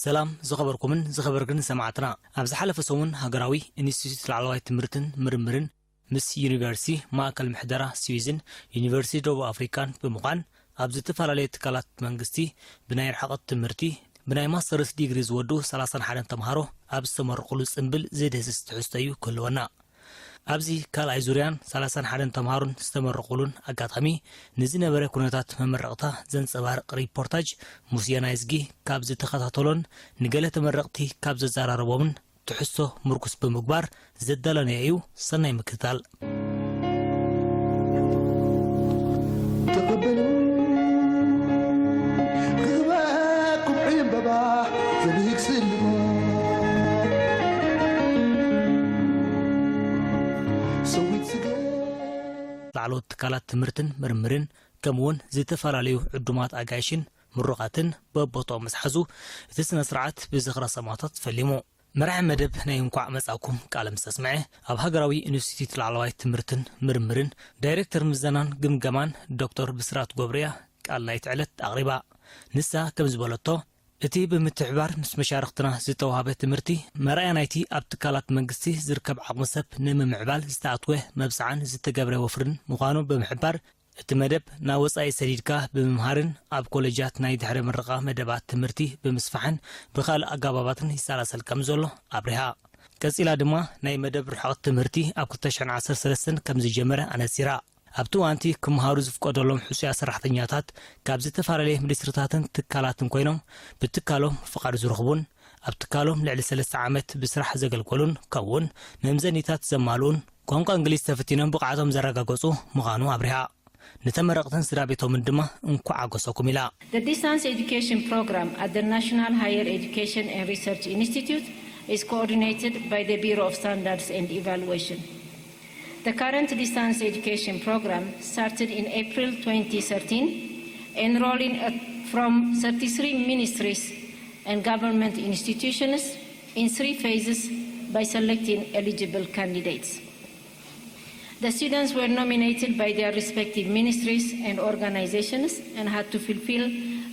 ሰላም ዝኸበርኩምን ዝኸበርክን ሰማዕትና። ኣብ ዝሓለፈ ሰሙን ሃገራዊ ኢንስቲትዩት ላዕለዋይ ትምህርትን ምርምርን ምስ ዩኒቨርሲቲ ማእከል ምሕደራ ስዊዝን ዩኒቨርሲቲ ደቡብ ኣፍሪካን ብምዃን ኣብ ዝተፈላለዩ ትካላት መንግስቲ ብናይ ርሕቐት ትምህርቲ ብናይ ማስተርስ ዲግሪ ዝወዱ ሰላሳን ሓደን ተምሃሮ ኣብ ዝተመረቑሉ ጽምብል ዝድህስስ ትሕዝቶ እዩ ክህልወና። ኣብዚ ካልኣይ ዙርያን ሰላሳን ሓደን ተምሃሮን ዝተመረቑሉን ኣጋጣሚ ንዝነበረ ኩነታት መመረቕታ ዘንጸባርቕ ሪፖርታጅ ሙስየ ናይዝጊ ካብ ዝተኸታተሎን ንገለ ተመረቕቲ ካብ ዘዘራረቦምን ትሕዝቶ ምርኩስ ብምግባር ዘዳለናዮ እዩ። ሰናይ ምክትታል። ተቐበሉ ክባኩም ዕምበባ ዘብህግ ስልሞ ሰዊት ስገ ላዕለዎት ትካላት ትምህርትን ምርምርን ከምኡውን ዝተፈላለዩ ዕዱማት ኣጋይሽን ምሩቓትን በቦትኦም ምስ ሓዙ እቲ ስነ ስርዓት ብዝኽረ ሰማእታት ፈሊሙ። መራሒ መደብ ናይ እንኳዕ መጻእኩም ቃለ ምስ ኣስምዐ ኣብ ሃገራዊ ኢንስቲትዩት ላዕለዋይ ትምህርትን ምርምርን ዳይሬክተር ምዘናን ግምገማን ዶክተር ብስራት ጎብርያ ቃል ናይቲ ዕለት ኣቕሪባ። ንሳ ከም ዝበለቶ እቲ ብምትሕባር ምስ መሻርኽትና ዝተዋህበ ትምህርቲ መርኣያ ናይቲ ኣብ ትካላት መንግስቲ ዝርከብ ዓቕሚ ሰብ ንምምዕባል ዝተኣትወ መብጽዓን ዝተገብረ ወፍርን ምዃኑ ብምሕባር እቲ መደብ ናብ ወጻኢ ሰዲድካ ብምምሃርን ኣብ ኮሌጃት ናይ ድሕረ ምረቓ መደባት ትምህርቲ ብምስፋሕን ብኻልእ ኣገባባትን ይሰላሰል ከም ዘሎ ኣብሪሃ። ቀጺላ ድማ ናይ መደብ ርሕቐት ትምህርቲ ኣብ ክልተ ሽሕን ዓሰርተ ሰለስተን ከም ዝጀመረ ኣነጺራ። ኣብቲ እዋንቲ ክመሃሩ ዝፍቀደሎም ሕጹያት ሰራሕተኛታት ካብ ዝተፈላለየ ሚኒስትርታትን ትካላትን ኮይኖም ብትካሎም ፍቓድ ዝረኽቡን ኣብ ትካሎም ልዕሊ ሰለስተ ዓመት ብስራሕ ዘገልገሉን ከምኡውን መምዘኒታት ዘማልኡን ቋንቋ እንግሊዝ ተፈቲኖም ብቕዓቶም ዘረጋገጹ ምዃኑ ኣብሪሃ። ንተመረቕትን ስድራ ቤቶምን ድማ እንኳዕ ሓጎሰኩም ኢላ። The distance education program at the National Higher Education and Research Institute is coordinated by the Bureau of Standards and Evaluation. The current distance education program started in April twenty thirteen, enrolling at, from thirty-three ministries and government institutions in three phases by selecting eligible candidates. The students were nominated by their respective ministries and organizations and had to fulfill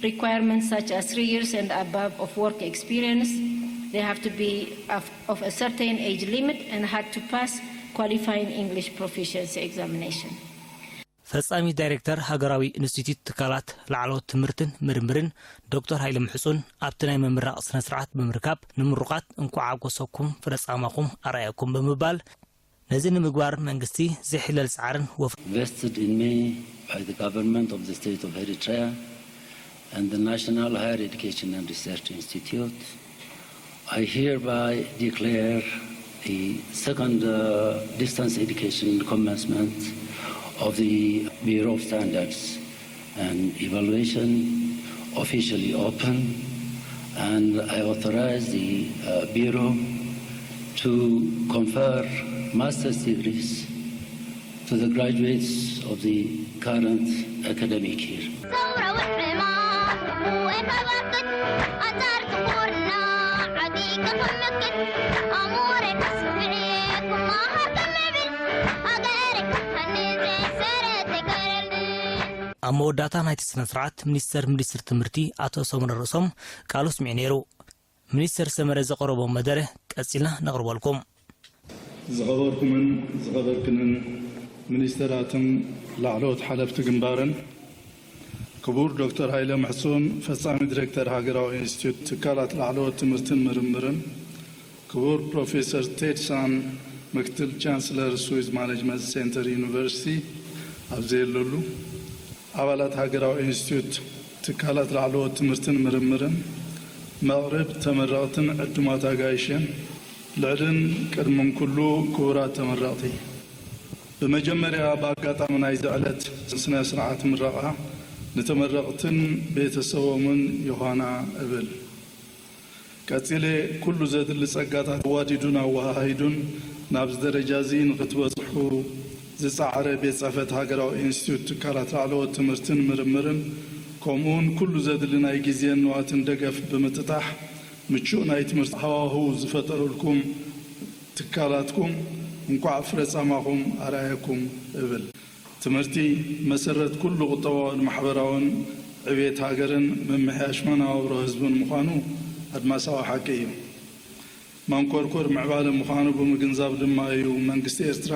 requirements such as three years and above of work experience. They have to be of, of a certain age limit and had to pass qualifying English proficiency examination. ፈጻሚ ዳይሬክተር ሃገራዊ ኢንስቲትዩት ትካላት ላዕለዎት ትምህርትን ምርምርን ዶክተር ሃይለ ምሕጹን ኣብቲ ናይ ምምራቕ ስነ ስርዓት ብምርካብ ንምሩቓት እንኳዕ ሓጎሰኩም ፍረ ጻማኹም ኣርኣየኩም ብምባል ነዚ ንምግባር መንግስቲ ዘይሕለል ጻዕርን ወፍርን Vested in me by the government of the state of Eritrea and the National Higher Education and Research Institute, I hereby declare the second uh, distance education commencement of the Bureau of Standards and Evaluation officially open, and I authorize the uh, Bureau to confer master's degrees to the graduates of the current academic year. ኣብ መወዳእታ ናይቲ ስነ ስርዓት ሚኒስተር ሚኒስትሪ ትምህርቲ ኣቶ ሰሙረ ርእሶም ቃሉ ኣስሚዑ ነይሩ። ሚኒስተር ሰመረ ዘቕረቦ መደረ ቀጺልና ነቕርበልኩም። ዝኸበርኩምን ዝኸበርክንን ሚኒስተራትን ላዕለዎት ሓለፍቲ ግንባርን ክቡር ዶክተር ሃይለ ምሕጹን ፈጻሚ ዲሬክተር ሃገራዊ ኢንስቲትዩት ትካላት ላዕለዎት ትምህርትን ምርምርን ክቡር ፕሮፌሰር ቴድ ሳን ምክትል ቻንስለር ስዊዝ ማኔጅመንት ሴንተር ዩኒቨርሲቲ ኣብ ዘየለሉ ኣባላት ሃገራዊ ኢንስቲትዩት ትካላት ላዕለዎት ትምህርትን ምርምርን መቕርብ ተመረቕትን ዕዱማት ኣጋይሽን ልዕልን ቅድምን ኩሉ ክቡራት ተመረቕቲ ብመጀመርያ ብኣጋጣሚ ናይዚ ዕለት ስነ ስርዓት ምረቓ ንተመረቕትን ቤተሰቦምን ዮሃና እብል። ቀጺለ ኩሉ ዘድሊ ጸጋታት ኣዋዲዱን ኣወሃሂዱን ናብዚ ደረጃ እዚ ንኽትበጽሑ ዝጸዓረ ቤት ጽሕፈት ሃገራዊ ኢንስቲትዩት ትካላት ላዕለዎት ትምህርትን ምርምርን ከምኡውን ኩሉ ዘድሊ ናይ ግዜን ንዋትን ደገፍ ብምጥጣሕ ምቹእ ናይ ትምህርቲ ሃዋህው ዝፈጠሩልኩም ትካላትኩም እንቋዕ ፍረ ጻማኹም ኣርኣየኩም እብል። ትምህርቲ መሰረት ኩሉ ቁጠባውን ማሕበራውን ዕቤት ሃገርን ምምሕያሽ መነባብሮ ህዝብን ምዃኑ ኣድማሳዊ ሓቂ እዩ። መንኮርኮር ምዕባለ ምዃኑ ብምግንዛብ ድማ እዩ መንግስቲ ኤርትራ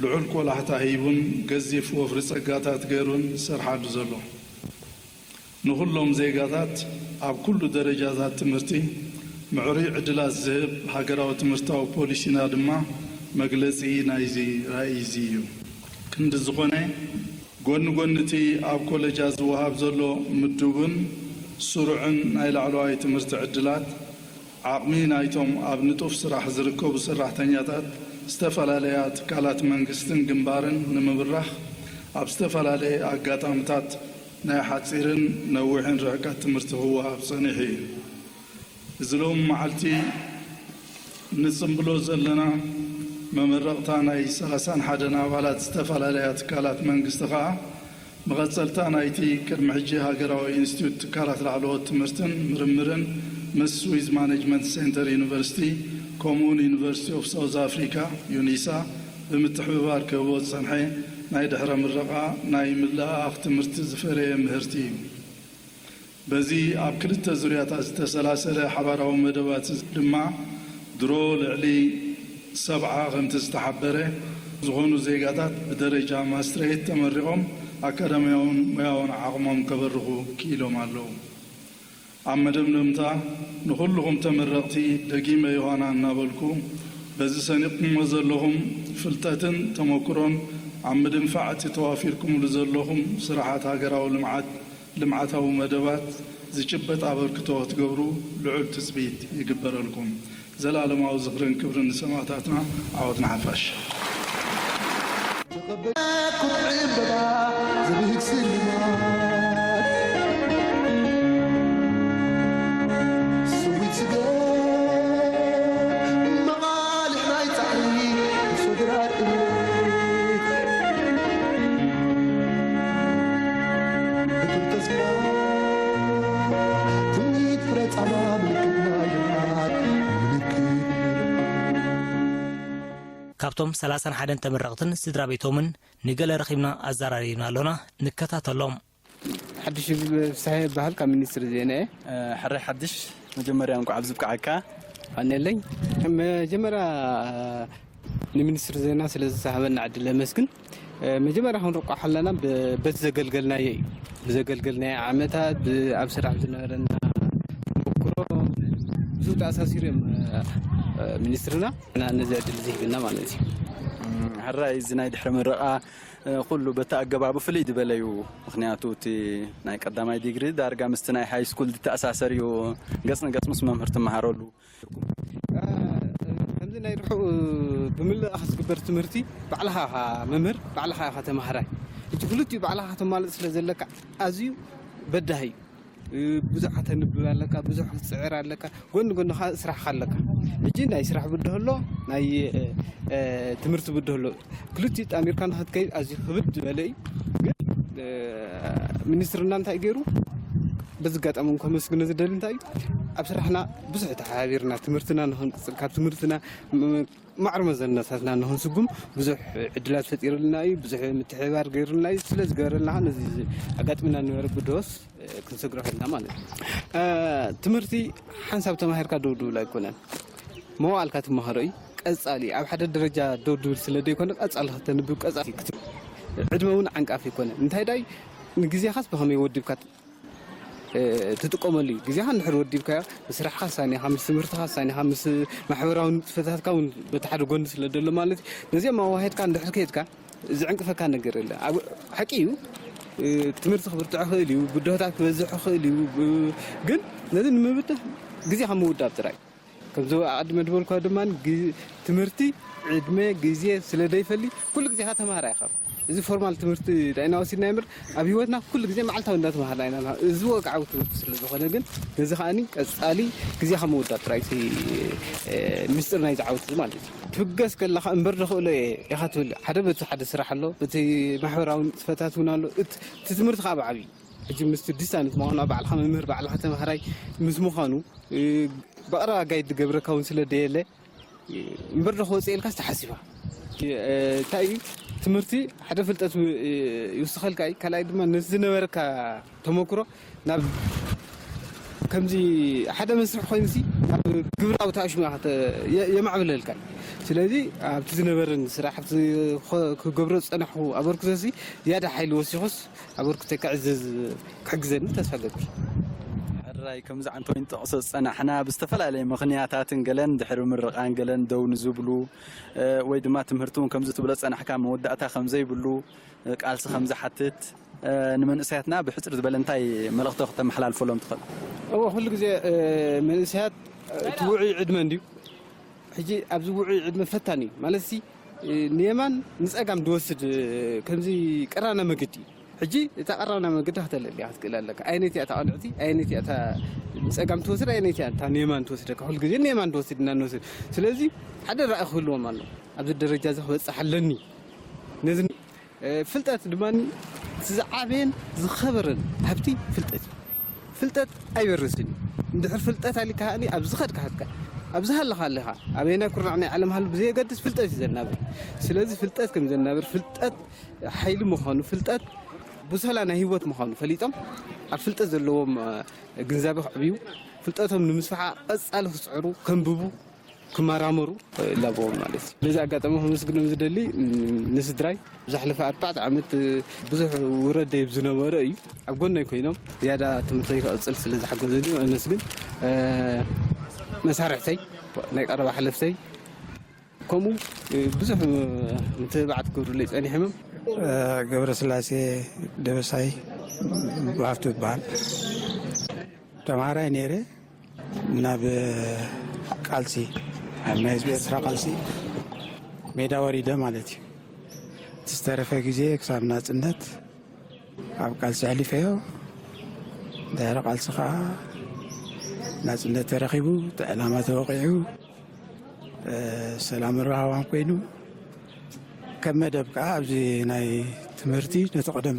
ልዑል ቆላሕታ ሂቡን ገዚፍ ወፍሪ ጸጋታት ገይሩን ዝሰርሓሉ ዘሎ። ንኹሎም ዜጋታት ኣብ ኩሉ ደረጃታት ትምህርቲ ምዕሩይ ዕድላት ዝህብ ሃገራዊ ትምህርታዊ ፖሊሲና ድማ መግለጺ ናይዚ ራእይ እዚ እዩ። ክንዲ ዝኾነ፣ ጎኒ ጎኒ እቲ ኣብ ኮለጃት ዝወሃብ ዘሎ ምዱብን ስሩዕን ናይ ላዕለዋይ ትምህርቲ ዕድላት፣ ዓቕሚ ናይቶም ኣብ ንጡፍ ስራሕ ዝርከቡ ሰራሕተኛታት ዝተፈላለያ ትካላት መንግስትን ግንባርን ንምብራኽ፣ ኣብ ዝተፈላለየ ኣጋጣምታት ናይ ሓጺርን ነዊሕን ርሕቀት ትምህርቲ ክወሃብ ጸኒሑ እዩ። እዚ ሎም መዓልቲ ንጽምብሎ ዘለና መመረቕታ ናይ ሰላሳን ሓደን ኣባላት ዝተፈላለያ ትካላት መንግስቲ ከኣ፣ መቐጸልታ ናይቲ ቅድሚ ሕጂ ሃገራዊ ኢንስቲትዩት ትካላት ላዕለዎት ትምህርትን ምርምርን ምስ ስዊዝ ማኔጅመንት ሴንተር ዩኒቨርሲቲ፣ ከምኡውን ዩኒቨርሲቲ ኦፍ ሳውዝ ኣፍሪካ፣ ዩኒሳ፣ ብምትሕብባር ክህቦ ዝጸንሐ ናይ ድሕረ ምረቓ ናይ ምልኣኣኽ ትምህርቲ ዝፈረየ ምህርቲ እዩ። በዚ ኣብ ክልተ ዙርያታት ዝተሰላሰለ ሓባራዊ መደባት ድማ ድሮ ልዕሊ ሰብዓ ከምቲ ዝተሓበረ ዝኾኑ ዜጋታት ብደረጃ ማስትሬት ተመሪቖም ኣካዳሚያውን ሞያውን ዓቕሞም ከበርኹ ክኢሎም ኣለዉ። ኣብ መደምደምታ ንኹልኹም ተመረቕቲ ደጊመ ዮሃና እናበልኩ በዚ ሰኒቕኩሞ ዘለኹም ፍልጠትን ተመክሮን ኣብ ምድንፋዕ እቲ ተዋፊርኩምሉ ዘለኹም ስራሓት ሃገራዊ ልምዓት ልምዓታዊ መደባት ዝጭበጥ ኣበርክቶ ክትገብሩ ልዑል ትጽቢት ይግበረልኩም። ዘላለማዊ ዝኽርን ክብርን ንሰማእታትና። ዓወት ንሓፋሽ። ተቐበልኩት ዕምበባ ዝብህግ ስልማት ስዊት ስገ መቓልሕ ናይ ጻዕሪ ሰግራ ጥሜት ብቱር ተስፋ ትምኒት ፍረ ጻማ ምልክትና ይብሃል ምልክት ካብቶም ሰላሳን ሓደን ተመረቕትን ስድራ ቤቶምን ንገለ ረኺብና ኣዘራሪብና ኣሎና። ንከታተሎም። ሓድሽ ፍስሓ ይበሃል ካብ ሚኒስትሪ ዜና እየ። ሕራይ ሓድሽ መጀመርያ እንኳዕ ኣብዚ ብቅዓካ። ኣነለኝ መጀመርያ ንሚኒስትሪ ዜና ስለ ዝተሃበና ዕድል የመስግን። መጀመርያ ክንርቆ ሓለና በቲ ዘገልገልናዮ እዩ። ብዘገልገልናዮ ዓመታት ኣብ ስራሕ ዝነበረና ተመክሮ ብዙ ተኣሳሲሩ እዮም ሚኒስትርና ነዚ ዕድል ዝህብና ማለት እዩ። ሕራይ እዚ ናይ ድሕሪ ምረቓ ኩሉ በቲ ኣገባቡ ፍልይ ዝበለ እዩ። ምክንያቱ እቲ ናይ ቀዳማይ ዲግሪ ዳርጋ ምስቲ ናይ ሃይ ስኩል ዝተኣሳሰር እዩ። ገጽ ንገጽ ምስ መምህር ትመሃረሉ። ከምዚ ናይ ርሑቕ ብምልእኻ ዝግበር ትምህርቲ ባዕልኻ ኢኻ መምህር፣ ባዕልኻ ኢኻ ተማሃራይ። እቲ ክልቲኡ ባዕልኻ ከተማልእ ስለ ዘለካ ኣዝዩ በዳሂ እዩ። ብዙሕ ከተንብብ ኣለካ፣ ብዙሕ ክትፅዕር ኣለካ፣ ጎኒ ጎኒ ከዓ ስራሕካ ኣለካ። ሕጂ ናይ ስራሕ ብድሆ ኣሎ፣ ናይ ትምህርቲ ብድሆ ኣሎ። ክልቲኡ ጣሚርካ ንክትከይድ ኣዝዩ ክብድ ዝበለ እዩ። ግን ሚኒስትርና እንታይ ገይሩ? በዚ ኣጋጣሚ እውን ከመስግኖ ዝደሊ እንታይ እዩ? ኣብ ስራሕና ብዙሕ ተሓባቢርና ትምህርትና ንክንቅፅል ካብ ትምህርትና ማዕረ መዘናታትና ንክንስጉም ብዙሕ ዕድላት ፈጢሩልና እዩ። ብዙሕ ምትሕብባር ገይሩልና እዩ። ስለ ዝገበረልና ከዓ ነዚ ኣጋጥምና ንነበረ ብድሆስ ክንሰግሮ ከልና ማለት እዩ። ትምህርቲ ሓንሳብ ተማሂርካ ደው ድብል ኣይኮነን። መዋእልካ ትመሃሮ እዩ። ቀጻሊ ኣብ ሓደ ደረጃ ደው ድብል ስለ ዘይኮነ ቀጻሊ ከተንብብ ቀጻሊ ዕድመ እውን ዓንቃፊ ይኮነ። እንታይ ዳይ ንግዜኻስ ብኸመይ ወዲብካ ትጥቀመሉ እዩ። ግዜኻ እንድሕር ወዲብካዮ ምስራሕካ ሳኒኻ ምስ ትምህርትኻ ሳኒኻ ምስ ማሕበራዊ ንጥፈታትካ እውን በቲ ሓደ ጎኒ ስለ ደሎ ማለት እዩ። ነዚኦም ኣዋሂድካ እንድሕር ከይድካ ዝዕንቅፈካ ነገር የለ። ሓቂ እዩ ትምህርቲ ክብርትዖ ክእል እዩ፣ ብድሆታት ክበዝሕ ክእል እዩ። ግን ነዚ ንምብዳህ ግዜኻ ምውዳብ ጥራይ። ከምዚ ኣቐድመ ዝበልኳ ድማ ትምህርቲ ዕድመ ግዜ ስለ ዘይፈሊ ኩሉ ግዜኻ ተምሃራይ ኢኻ። እዚ ፎርማል ትምህርቲ ዳኢና ወሲድና እምበር ኣብ ሂወትና ኩሉ ግዜ መዓልታዊ እንዳተምሃርና ኢና። እዚ ወግዓዊ ትምህርቲ ስለ ዝኾነ ግን ነዚ ከዓኒ ቀጻሊ ግዜኻ ምውዳብ ጥራይ እቲ ሚስጥር ናይዚ ዓወት እዚ ማለት እዩ። ትብገስ ከለኻ እምበር ዝኽእሎ እየ ኢኻ ትብል። ሓደ በቲ ሓደ ስራሕ ኣሎ፣ በቲ ማሕበራዊ ንጥፈታት እውን ኣሎ። እቲ ትምህርቲ ከዓ ብዓብዩ ሕጂ ምስቲ ዲስታንት ምዃኑ ባዕልኻ መምህር ባዕልኻ ተምሃራይ ምስ ምዃኑ ብቐረባ ጋይድ ዝገብረካ እውን ስለ ደየለ እምበር ዶ ክወፅእ ኢልካ ዝተሓሲባ እንታይ እዩ ትምህርቲ ሓደ ፍልጠት ይውስኸልካ እዩ። ካልኣይ ድማ ነቲ ዝነበረካ ተመክሮ ናብ ከምዚ ሓደ መስርሕ ኮይኑሲ ኣብ ግብራዊ ተኣሽሙ የማዕብለልካ። ስለዚ ኣብቲ ዝነበረን ስራሕ ኣብቲ ክገብሮ ዝፀናሕኩ ኣበርክቶሲ ዝያዳ ሓይሊ ወሲኹስ ኣበርክቶ ክዕዘዝ ክሕግዘኒ ተስፋ ገብር። ሕራይ ከምዚ ዓንተወይን ጠቕሶ ዝፀናሕና ብዝተፈላለየ ምኽንያታትን ገለን ድሕሪ ምርቓን ገለን ደው ንዝብሉ ወይ ድማ ትምህርቲ እውን ከምዚ ትብሎ ዝፀናሕካ መወዳእታ ከምዘይብሉ ቃልሲ ከምዝሓትት ንመንእሰያትና ብሕፅር ዝበለ እንታይ መልእኽቶ ክተመሓላልፈሎም ትኽእል? እዎ ኩሉ ግዜ መንእሰያት እቲ ውዑይ ዕድመ እንድዩ። ሕጂ ኣብዚ ውዑይ ዕድመ ፈታኒ እዩ ማለት ሲ ንየማን ንፀጋም ዝወስድ ከምዚ ቀራና መገዲ እዩ። ሕጂ እታ ቀራና መገዲ ከተለልያ ክትክእል ኣለካ። ኣየነይቲ እያ እታ ቅንዕቲ፣ ኣየነይቲ እያ እታ ንፀጋም ትወስድ፣ ኣየነይቲ እያ እታ ንየማን ትወስደካ። ኩሉ ግዜ ንየማን ትወስድ ኢና ንወስድ። ስለዚ ሓደ ራእይ ክህልዎም ኣሎ። ኣብዚ ደረጃ እዚ ክበፅሕ ኣለኒ። ነዚ ፍልጠት ድማ እቲ ዝዓበየን ዝኸበረን ሃብቲ ፍልጠት እዩ። ፍልጠት ኣይበርስን እዩ። እንድሕር ፍልጠት ኣሊካ ከኣ ኣብ ዝኸድካ ሃትካ ኣብ ዝሃለኻ ኣለኻ ኣበየናይ ኩርናዕ ናይ ዓለም ሃሉ ብዘየገድስ ፍልጠት እዩ ዘናብር። ስለዚ ፍልጠት ከም ዘናብር ፍልጠት ሓይሊ ምዃኑ ፍልጠት ብሶላ ናይ ህይወት ምዃኑ ፈሊጦም ኣብ ፍልጠት ዘለዎም ግንዛቤ ክዕብዩ ፍልጠቶም ንምስፋሓ ቀጻሊ ክጽዕሩ ከንብቡ ክመራመሩ ይላበዎም ማለት እዩ። በዚ ኣጋጣሚ ከመስግኖም ዝደሊ ንስድራይ ዝሓለፈ ኣርባዕተ ዓመት ብዙሕ ውረድ ደይብ ዝነበረ እዩ ኣብ ጎነይ ኮይኖም ዝያዳ ትምህርተይ ክቕፅል ስለ ዝሓገዙ ኣመስግን መሳርሕተይ ናይ ቀረባ ሓለፍተይ ከምኡ ብዙሕ ምትብባዕ ትገብሩለይ ፀኒሕምም ገብረስላሴ ደበሳይ ባፍቱ ይበሃል። ተምሃራይ ነይረ ናብ ቃልሲ ኣብ ናይ ህዝቢ ኤርትራ ቃልሲ ሜዳ ወሪደ ማለት እዩ። እቲ ዝተረፈ ግዜ ክሳብ ናፅነት ኣብ ቃልሲ ኣሕሊፈዮ። ድሕሪ ቃልሲ ከዓ ናፅነት ተረኺቡ፣ እቲ ዕላማ ተወቂዑ፣ ሰላም ራህዋን ኮይኑ ከም መደብ ከዓ ኣብዚ ናይ ትምህርቲ ነቲ ቀደም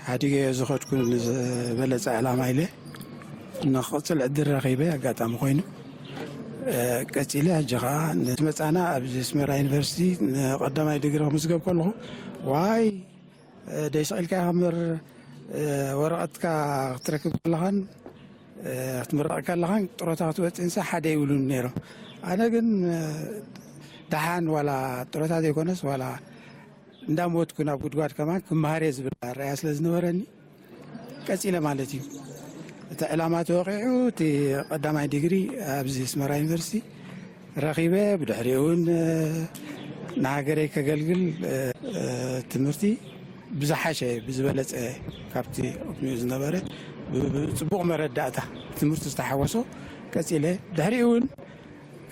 ሓዲገዮ ዝኸድኩ ዝበለፀ ዕላማ ኢለ ንክቕፅል ዕድል ረኺበ ኣጋጣሚ ኮይኑ ቀፂለ ሕጂ ከዓ ምስ መፃና ኣብዚ ኣስመራ ዩኒቨርሲቲ ንቀዳማይ ዲግሪ ክምዝገብ ከለኹ ዋይ ደይስቕ ኢልካ ኢኻ እምበር ወረቐትካ ክትረክብ ከለኻን ክትምረቕ ከለኻን ጥሮታ ክትወፅእንሳ ሓደ ይብሉኒ ነይሮም። ኣነ ግን ደሓን ዋላ ጥሮታ ዘይኮነስ ዋላ እንዳሞትኩ ናብ ጉድጓድ ከማን ክመሃር እየ ዝብል ኣረኣእያ ስለ ዝነበረኒ ቀፂለ ማለት እዩ። እቲ ዕላማ ተወቂዑ እቲ ቀዳማይ ዲግሪ ኣብዚ ኣስመራ ዩኒቨርሲቲ ረኺበ ብድሕሪኡ እውን ንሃገረይ ከገልግል ትምህርቲ ብዝሓሸ ብዝበለፀ ካብቲ ቅድሚኡ ዝነበረ ብፅቡቕ መረዳእታ ትምህርቲ ዝተሓወሶ ቀፂለ ድሕሪኡ እውን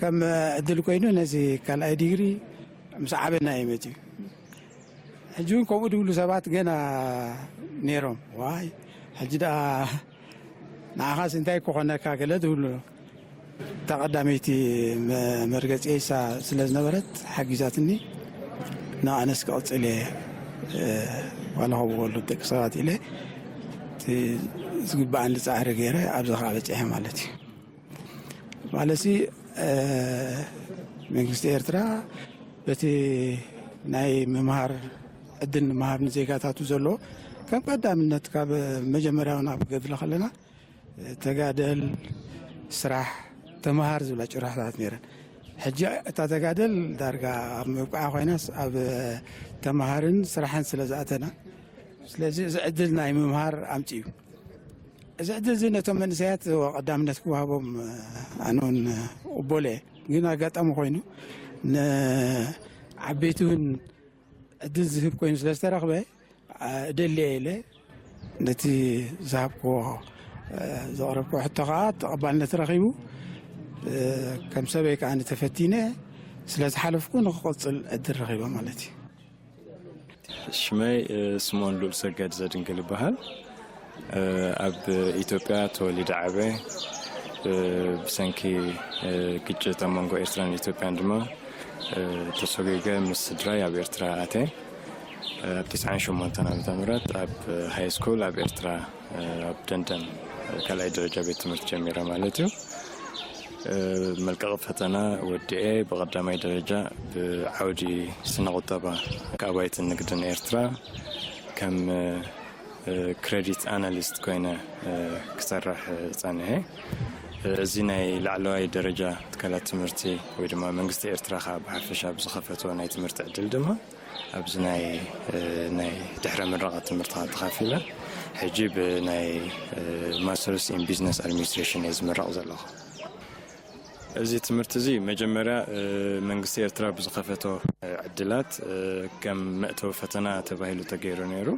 ከም ዕድል ኮይኑ ነዚ ካልኣይ ዲግሪ ምስ ዓበና እዩ መፅዩ። ሕጂ እውን ከምኡ ድብሉ ሰባት ገና ነይሮም። ዋይ ሕጂ ደኣ ንዓኻስ እንታይ ክኾነካ ገለ ድብሉ። እታ ቀዳመይቲ መርገፂየይሳ ስለ ዝነበረት ሓጊዛትኒ ንኣነስ ክቕፅል እየ ዋላ ከምኡ በሉ ደቂ ሰባት ኢለ ዝግባኣኒ ፃዕሪ ገይረ ኣብዚ ከዓ በፂሐ ማለት እዩ። ማለትሲ መንግስቲ ኤርትራ በቲ ናይ ምምሃር ዕድል ንምሃብ ንዜጋታቱ ዘሎ ከም ቀዳምነት ካብ መጀመርያውን ኣብ ገድለ ከለና ተጋደል፣ ስራሕ፣ ተምሃር ዝብላ ጭርሖታት ነይረን። ሕጂ እታ ተጋደል ዳርጋ ኣብ ምብቃዓ ኮይናስ ኣብ ተምሃርን ስራሕን ስለ ዝኣተና ስለዚ እዚ ዕድል ናይ ምምሃር ኣምፅኡ። እዚ ዕድል እዚ ነቶም መንእሰያት ቀዳምነት ክወሃቦም ኣነ እውን ቅበሎ እየ። ግን ኣጋጣሚ ኮይኑ ንዓበይቲ እውን ዕድል ዝህብ ኮይኑ ስለ ዝተረኽበ እደሊ እየ ኢለ ነቲ ዝሃብክዎ ዘቕረብክዎ ሕቶ ከዓ ተቐባልነት ረኺቡ ከም ሰበይ ከዓ ተፈቲነ ስለ ዝሓለፍኩ ንክቕፅል ዕድል ረኺበ ማለት እዩ። ሽመይ ስምኦን ልኡል ሰገድ ዘድንግል ይበሃል። ኣብ ኢትዮጵያ ተወሊደ ዓበ። ብሰንኪ ግጭት ኣብ መንጎ ኤርትራን ኢትዮጵያን ድማ ተሰጒገ ምስ ስድራይ ኣብ ኤርትራ ኣተ። ኣብ ትስዓን ሸሞንተን ዓመተ ምህረት ኣብ ሃይ ስኩል ኣብ ኤርትራ ኣብ ደንደን ካልኣይ ደረጃ ቤት ትምህርቲ ጀሚረ ማለት እዩ። መልቀቂ ፈተና ወዲኤ ብቐዳማይ ደረጃ ብዓውዲ ስነ ቁጠባ ኣባይትን ንግድን ኤርትራ ከም ክሬዲት ኣናሊስት ኮይነ ክሰርሕ ጸኒሐ። እዚ ናይ ላዕለዋይ ደረጃ ትካላት ትምህርቲ ወይ ድማ መንግስቲ ኤርትራ ከኣ ብሓፈሻ ብዝኸፈቶ ናይ ትምህርቲ ዕድል ድማ ኣብዚ ናይ ናይ ድሕረ ምረቓ ትምህርቲ ተኻፊለ ሕጂ ብናይ ማስተርስ ኢን ቢዝነስ ኣድሚኒስትሬሽን እየ ዝምረቕ ዘለኹ። እዚ ትምህርቲ እዚ መጀመርያ መንግስቲ ኤርትራ ብዝኸፈቶ ዕድላት ከም መእተዊ ፈተና ተባሂሉ ተገይሩ ነይሩ።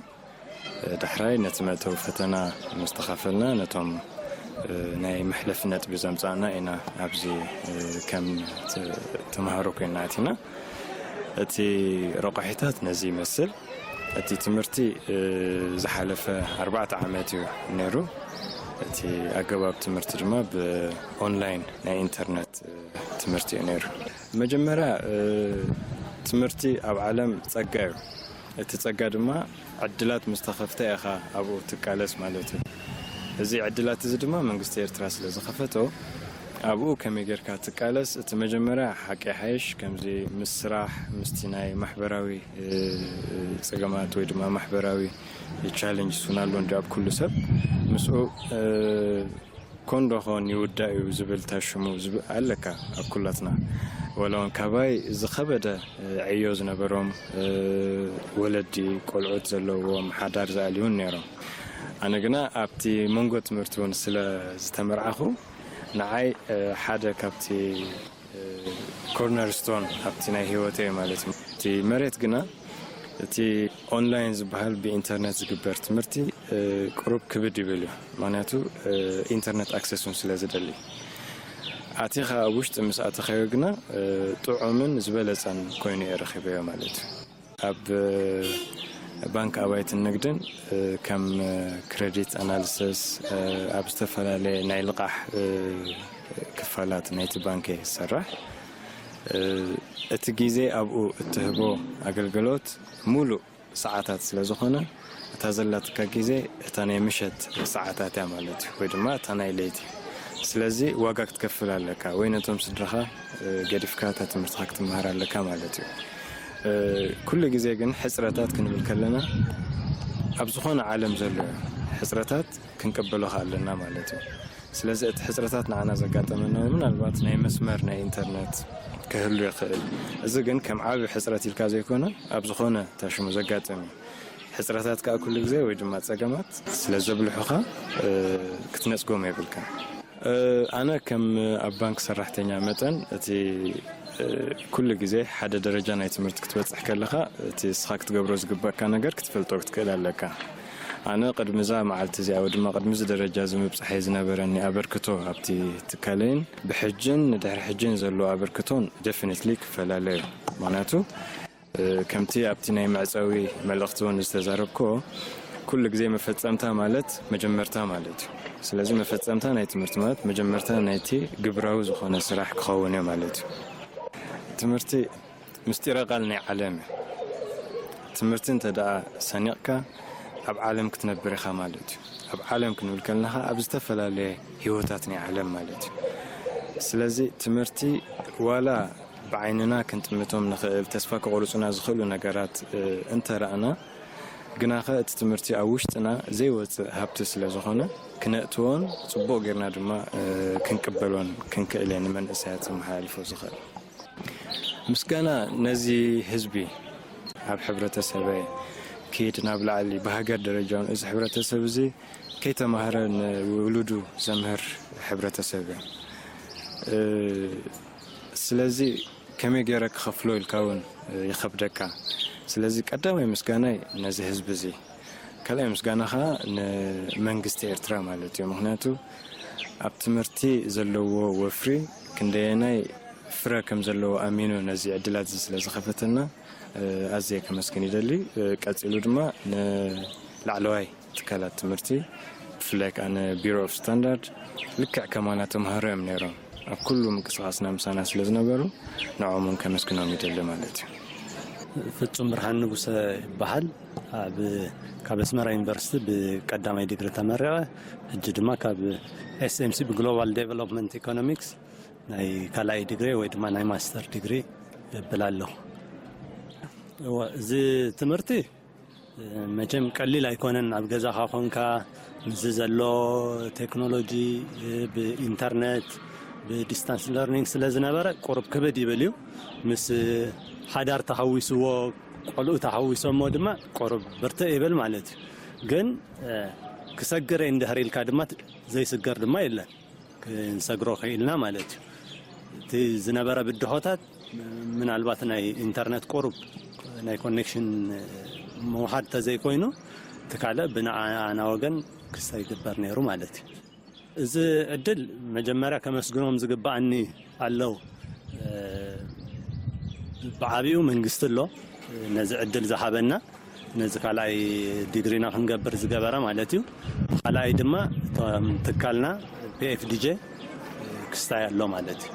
ዳሕራይ ነቲ መእተዊ ፈተና ምስ ተኻፈልና ነቶም ናይ መሕለፊ ነጥቢ ዘምጻእና ኢና ኣብዚ ከም ተምሃሮ ኮይና ኣቲና። እቲ ረቋሒታት ነዚ ይመስል። እቲ ትምህርቲ ዝሓለፈ ኣርባዕተ ዓመት እዩ ነይሩ። እቲ ኣገባብ ትምህርቲ ድማ ብኦንላይን ናይ ኢንተርነት ትምህርቲ እዩ ነይሩ። መጀመርያ ትምህርቲ ኣብ ዓለም ጸጋ እዩ። እቲ ጸጋ ድማ ዕድላት ምስ ተኸፍተ ኢኻ ኣብኡ ትቃለስ ማለት እዩ። እዚ ዕድላት እዚ ድማ መንግስቲ ኤርትራ ስለ ዝኸፈቶ ኣብኡ ከመይ ጌርካ ትቃለስ፣ እቲ መጀመርያ ሓቂ ሓይሽ ከምዚ ምስ ስራሕ ምስቲ ናይ ማሕበራዊ ጸገማት ወይ ድማ ማሕበራዊ ቻለንጅ እውን ኣሎ እንዲ ኣብ ኩሉ ሰብ ምስኡ ኮንዶ ኾን ይውዳእ እዩ ዝብል ታሽሙ ኣለካ ኣብ ኩላትና። ወላ እውን ካባይ ዝኸበደ ዕዮ ዝነበሮም ወለዲ ቆልዑት ዘለዎም ሓዳር ዝኣልዩን ነይሮም። ኣነ ግና ኣብቲ መንጎ ትምህርቲ እውን ስለ ዝተመርዓኹ ንዓይ ሓደ ካብቲ ኮርነር ስቶን ኣብቲ ናይ ህይወተይ ማለት እዩ። እቲ መሬት ግና እቲ ኦንላይን ዝበሃል ብኢንተርነት ዝግበር ትምህርቲ ቁሩብ ክብድ ይብል እዩ። ምክንያቱ ኢንተርነት ኣክሰስ እውን ስለ ዝደሊ ኣቲኻ ኣብ ውሽጢ ምስ ኣተኸዮ ግና ጥዑምን ዝበለጸን ኮይኑ እየ ረኺበዮ ማለት እዩ። ኣብ ባንክ ኣባይትን ንግድን ከም ክረዲት ኣናሊሲስ ኣብ ዝተፈላለየ ናይ ልቓሕ ክፋላት ናይቲ ባንክ እየ ዝሰርሕ። እቲ ግዜ ኣብኡ እትህቦ ኣገልግሎት ሙሉእ ሰዓታት ስለ ዝኾነ እታ ዘላትካ ግዜ እታ ናይ ምሸት ሰዓታት እያ ማለት እዩ፣ ወይ ድማ እታ ናይ ለይቲ። ስለዚ ዋጋ ክትከፍል ኣለካ ወይ ነቶም ስድራኻ ገዲፍካ እታ ትምህርትኻ ክትመሃር ኣለካ ማለት እዩ። ኩሉ ግዜ ግን ሕፅረታት ክንብል ከለና ኣብ ዝኾነ ዓለም ዘሎ ሕፅረታት ክንቅበሎ ከ ኣለና ማለት እዩ። ስለዚ እቲ ሕፅረታት ንዓና ዘጋጠመና ምናልባት ናይ መስመር ናይ ኢንተርነት ክህሉ ይኽእል። እዚ ግን ከም ዓቢ ሕፅረት ኢልካ ዘይኮነ ኣብ ዝኾነ ታሽሙ ዘጋጥም እዩ። ሕፅረታት ከዓ ኩሉ ግዜ ወይ ድማ ፀገማት ስለ ዘብልሑኻ ክትነፅጎም የብልካ። ኣነ ከም ኣብ ባንክ ሰራሕተኛ መጠን እቲ ኩሉ ግዜ ሓደ ደረጃ ናይ ትምህርቲ ክትበፅሕ ከለኻ እቲ እስኻ ክትገብሮ ዝግበእካ ነገር ክትፈልጦ ክትክእል ኣለካ። ኣነ ቅድሚ እዛ መዓልቲ እዚኣ ወይ ድማ ቅድሚ እዚ ደረጃ እዚ ምብፃሐይ ዝነበረኒ ኣበርክቶ ኣብቲ ትካለይን ብሕጅን ንድሕሪ ሕጅን ዘሎ ኣበርክቶን ደፊኒትሊ ክፈላለ እዩ። ምክንያቱ ከምቲ ኣብቲ ናይ መዕፀዊ መልእኽቲ እውን ዝተዛረብኮ ኩሉ ግዜ መፈፀምታ ማለት መጀመርታ ማለት እዩ። ስለዚ መፈፀምታ ናይ ትምህርቲ ማለት መጀመርታ ናይቲ ግብራዊ ዝኾነ ስራሕ ክኸውን እዩ ማለት እዩ። ትምህርቲ ምስጢረ ቃል ናይ ዓለም እዩ። ትምህርቲ እንተ ደኣ ሰኒቕካ ኣብ ዓለም ክትነብር ኢኻ ማለት እዩ። ኣብ ዓለም ክንብል ከለና ኣብ ዝተፈላለየ ህይወታት ናይ ዓለም ማለት እዩ። ስለዚ ትምህርቲ ዋላ ብዓይንና ክንጥምቶም ንኽእል ተስፋ ክቑርጹና ዝኽእሉ ነገራት እንተረኣና ግናኸ እቲ ትምህርቲ ኣብ ውሽጥና ዘይወፅእ ሃብቲ ስለ ዝኾነ ክነእትዎን ፅቡቕ ጌርና ድማ ክንቅበሎን ክንክእል እየ ንመንእሰያት ዘመሓላልፎ ዝኽእል። ምስጋና ነዚ ህዝቢ ኣብ ሕብረተሰበ ኪድ ናብ ላዕሊ ብሃገር ደረጃ እውን እዚ ሕብረተሰብ እዚ ከይተማህረ ንውሉዱ ዘምህር ሕብረተሰብ እዩ። ስለዚ ከመይ ገይረ ክኸፍሎ ኢልካ እውን ይኸብደካ። ስለዚ ቀዳማይ ምስጋናይ ነዚ ህዝቢ እዚ፣ ካልኣይ ምስጋና ከዓ ንመንግስቲ ኤርትራ ማለት እዩ። ምክንያቱ ኣብ ትምህርቲ ዘለዎ ወፍሪ ክንደየናይ ፍረ ከም ዘለዎ ኣሚኑ ነዚ ዕድላት እዚ ስለ ዝኸፈተልና ኣዝየ ከመስግን ይደሊ። ቀጺሉ ድማ ንላዕለዋይ ትካላት ትምህርቲ ብፍላይ ከዓ ንቢሮ ኦፍ ስታንዳርድ ልክዕ ከማና ተምሃሮ እዮም ነይሮም ኣብ ኩሉ ምንቅስቃስና ምሳና ስለ ዝነበሩ ንዕኦም እውን ከመስግኖም ይደሊ ማለት እዩ። ፍጹም ብርሃን ንጉሰ ይበሃል። ኣብ ካብ ኣስመራ ዩኒቨርሲቲ ብቀዳማይ ዲግሪ ተመሪቐ ሕጂ ድማ ካብ ኤስኤምሲ ብግሎባል ዴቨሎፕመንት ኢኮኖሚክስ ናይ ካልኣይ ዲግሪ ወይ ድማ ናይ ማስተር ዲግሪ የብል ኣለኹ። እዚ ትምህርቲ መቸም ቀሊል ኣይኮነን። ኣብ ገዛኻ ኮንካ ምስዚ ዘሎ ቴክኖሎጂ፣ ብኢንተርነት፣ ብዲስታንስ ለርኒንግ ስለ ዝነበረ ቁሩብ ክብድ ይብል እዩ። ምስ ሓዳር ተሃዊስዎ፣ ቆልኡ ተሃዊሶሞ ድማ ቁሩብ ብርትዕ ይብል ማለት እዩ። ግን ክሰግር እንድሕር ኢልካ ድማ ዘይስገር ድማ የለን። ክንሰግሮ ክኢልና ማለት እዩ። እቲ ዝነበረ ብድሆታት ምናልባት ናይ ኢንተርነት ቁሩብ ናይ ኮኔክሽን ምውሓድ ተዘይኮይኑ፣ እቲ ካልእ ብንዓና ወገን ክስታይ ይግበር ነይሩ ማለት እዩ። እዚ ዕድል መጀመርያ ከመስግኖም ዝግብኣኒ ኣለዉ። ብዓቢኡ መንግስቲ ኣሎ ነዚ ዕድል ዝሃበና፣ ነዚ ካልኣይ ዲግሪና ክንገብር ዝገበረ ማለት እዩ። ካልኣይ ድማ እቶም ትካልና ፒኤፍዲጄ ክስታይ ኣሎ ማለት እዩ።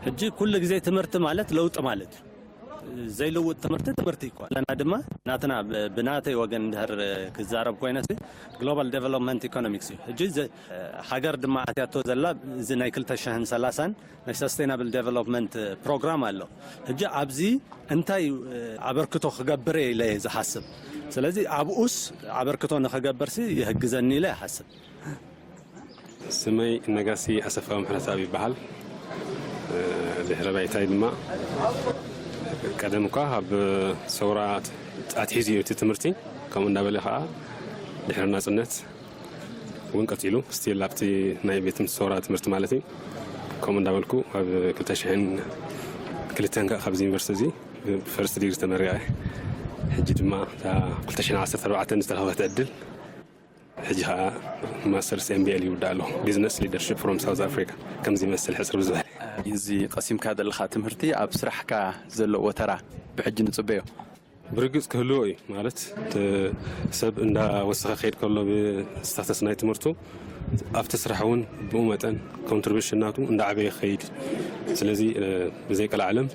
ሕጂ ኩሉ ግዜ ትምህርቲ ማለት ለውጢ ማለት እዩ። ዘይልውጥ ትምህርቲ ትምህርቲ እኮ ኣለና። ድማ ናትና ብ-፣ ብናተይ ወገን እንድሕር ክዛረብ ኮይነ፣ ግሎባል ዴቨሎፕመንት ኢኮኖሚክስ እዩ። ሕጂ ዘ-፣ ሃገር ድማ ኣትያቶ ዘላ እዚ ናይ ክልተ ሽሕን ሰላሳን ናይ ሰስቴናብል ዴቨሎፕመንት ፕሮግራም ኣሎ። ሕጂ ኣብዚ እንታይ ኣበርክቶ ክገብር እየ ኢለ እየ ዝሓስብ። ስለዚ ኣብኡስ ኣበርክቶ ንኽገብርሲ ይሕግዘኒ ኢለ ይሓስብ። ስመይ ነጋሲ ኣሰፋ ምሕረተኣብ ይበሃል። ድሕረ ባይታይ ድማ ቀደም እኳ ካብ ሰውራ ኣትሒዙ እዩ እቲ ትምህርቲ። ከምኡ እንዳበለ ከዓ ድሕሪ ናፅነት እውን ቀፂሉ ስቲል ኣብቲ ናይ ቤት ትምህርቲ ሰውራ ትምህርቲ ማለት እዩ። ከምኡ እንዳበልኩ ኣብ ክልተ ሽሕን ክልተን ከዓ ካብዚ ዩኒቨርሲቲ እዚ ፈርስት ዲግሪ ተመሪቐ። ሕጂ ድማ እታ ክልተ ሽሕን ዓሰርተ ኣርባዕተን ዝተረኸበት ዕድል ሕጂ ከዓ ማስተርስ ኤምቢኤ ይውዳእ ኣሎ፣ ቢዝነስ ሊደርሽፕ ፍሮም ሳውዝ ኣፍሪካ። ከምዚ ይመስል ሕፅር ብዝበለ። እዚ ቀሲምካ ዘለኻ ትምህርቲ ኣብ ስራሕካ ዘለዎ ተራ ብሕጂ ንፅበዮ። ብርግፅ ክህልዎ እዩ ማለት፣ እቲ ሰብ እንዳወሰኸ ክኸይድ ከሎ ብስታተስ ናይ ትምህርቱ ኣብቲ ስራሕ እውን ብኡ መጠን ኮንትሪቢሽን ናቱ እንዳዓበየ ክኸይድ። ስለዚ ብዘይ ቀልዓለም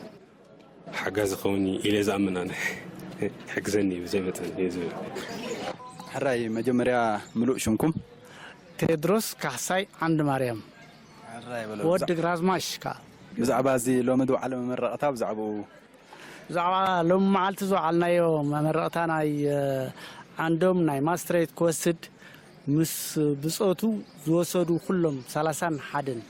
ሓጋዚ ክኸውን እዩ ኢለ ዝኣምን ኣነ። ይሕግዘኒ እዩ ብዘይ መጠን እዩ ዝብል። ሕራይ መጀመርያ ምሉእ ሽምኩም? ቴድሮስ ካሕሳይ ዓንዲ ማርያም። ሕራይ በሎ። ወዲ ግራዝማሽ ከኣ። ብዛዕባ እዚ ሎሚ ዝወዓለ መመረቕታ ብዛዕባኡ። ብዛዕባ ሎሚ መዓልቲ ዝወዓልናዮ መመረቕታ ናይ ዓንዶም ናይ ማስትሬት ክወስድ ምስ ብጾቱ ዝወሰዱ ኩሎም ሰላሳን ሓደን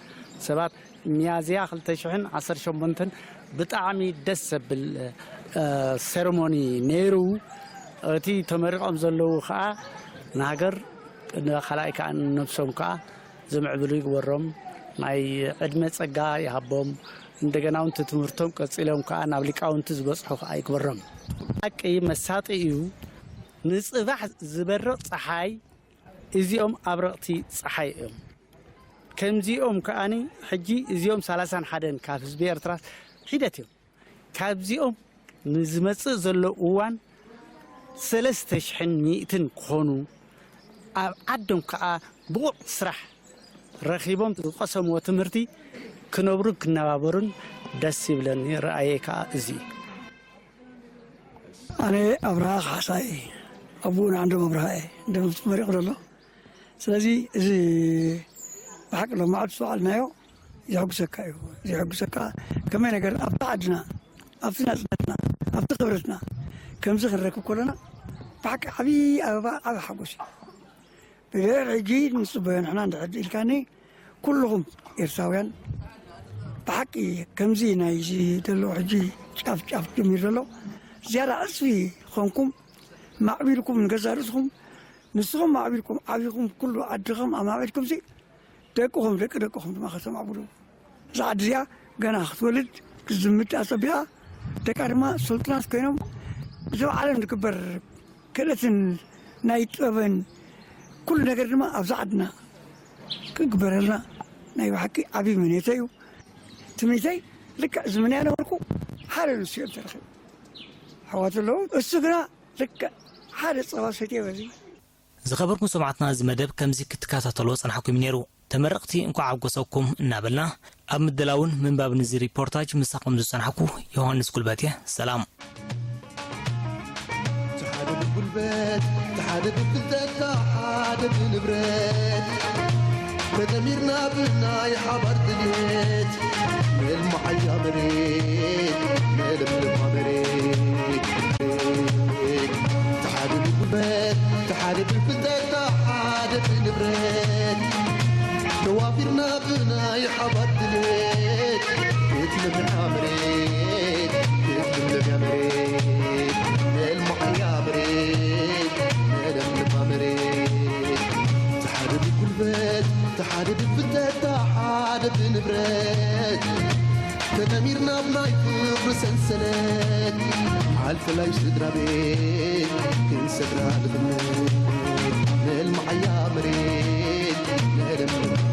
ሰባት ሚያዝያ ክልተ ሽሕን ዓሰርተ ሸሞንተን ብጣዕሚ ደስ ዘብል ሴረሞኒ ነይሩ። እቲ ተመሪቖም ዘለዉ ከዓ ንሃገር፣ ንኻልኣይ ከዓ ንነብሶም ከዓ ዘምዕብሉ ይግበሮም። ናይ ዕድመ ጸጋ ይሃቦም። እንደገና እውን ትምህርቶም ቀጺሎም ከዓ ናብ ሊቃውንቲ ዝበጽሑ ከዓ ይግበሮም። ሓቂ መሳጢ እዩ። ንጽባሕ ዝበርቕ ጸሓይ እዚኦም ኣብረቕቲ ጸሓይ እዮም። ከምዚኦም ከኣኒ ሕጂ እዚኦም ሰላሳን ሓደን ካብ ህዝቢ ኤርትራ ሒደት እዮም። ካብዚኦም ንዝመጽእ ዘሎ እዋን ሰለስተ ሽሕን ሚእትን ክኾኑ፣ ኣብ ዓዶም ከኣ ብቑዕ ስራሕ ረኺቦም ዝቐሰምዎ ትምህርቲ ክነብሩን ክነባበሩን ደስ ይብለኒ። ረኣየይ ከኣ እዚ እዩ። ኣነ ኣብርሃ ካሕሳይ፣ ኣቦኡ ንዓንዶም ኣብርሃ እየ፣ እንደምቲ መሪቑ ዘሎ። ስለዚ እዚ ብሓቂ ሎማዕቲ ዝተባዕልናዮ ዘሐጉሰካ እዩ። ዘሐጉሰካ ከመይ ነገር ኣብቲ ዓድና፣ ኣብቲ ናጽነትና፣ ኣብቲ ክብረትና ከምዚ ክንረክብ ከለና ብሓቂ ዓብዪ ኣበባ፣ ዓቢ ሓጎስ እዩ። ብድሕር ሕጂ ንጽበዮ ንሕና እንድሕር ኢልካኒ፣ ኩልኹም ኤርትራውያን ብሓቂ ከምዚ ናይዚ ዘሎ ሕጂ ጫፍ ጫፍ ጀሚሩ ዘሎ ዝያዳ ዕጽፊ ኾንኩም ማዕቢልኩም ንገዛእ ርእስኹም፣ ንስኹም ማዕቢልኩም ዓቢኹም ኩሉ ዓድኹም ኣማዕቢልኩምሲ ደቅኹም ደቂ ደቅኹም ድማ ከተማዕብሉ። እዛ ዓዲ እዚኣ ገና ክትወልድ ክትዝምድ ኣጸቢቓ፣ ደቃ ድማ ስልጡናት ኮይኖም ብዘብ ዓለም ዝግበር ክእለትን ናይ ጥበብን ኩሉ ነገር ድማ ኣብዛ ዓድና ክግበረልና ናይ ብሓቂ ዓብዪ ምንየተይ እዩ። ትምኒተይ ልክዕ ዝምንያ ነበርኩ ሓደ ንሱ እዮም ተረኺቡ ኣሕዋት ኣለዉ። እሱ ግና ልክዕ ሓደ ጸባ ሰትየ በዚ። ዝኸበርኩም ሰማዕትና፣ እዚ መደብ ከምዚ ክትከታተልዎ ጸናሕኩም እዩ ነይሩ። ተመረቕቲ እንኳዕ ሓጎሰኩም እናበልና፣ ኣብ ምድላውን ምንባብን እዚ ሪፖርታጅ ምሳኹም ዝጸናሕኩ ዮሃንስ ጉልበት እየ። ሰላም። ተሓደ ብጉልበት፣ ተሓደ ብፍልጠት፣ ተሓደ ብንብረት፣ ተጠሚርና ብናይ ሓባር ድልየት፣ ነልምዓያ መሬት፣ ነለምልማ መሬት። ተሓደ ብጉልበት፣ ሰሚርና ብናይ ፍቕሪ ሰንሰለት፣ ሓልፈላይ ስድራ ቤት ክንሰግራ ንኽነት፣ ነልምዓያ መሬት፣ ነለምልማ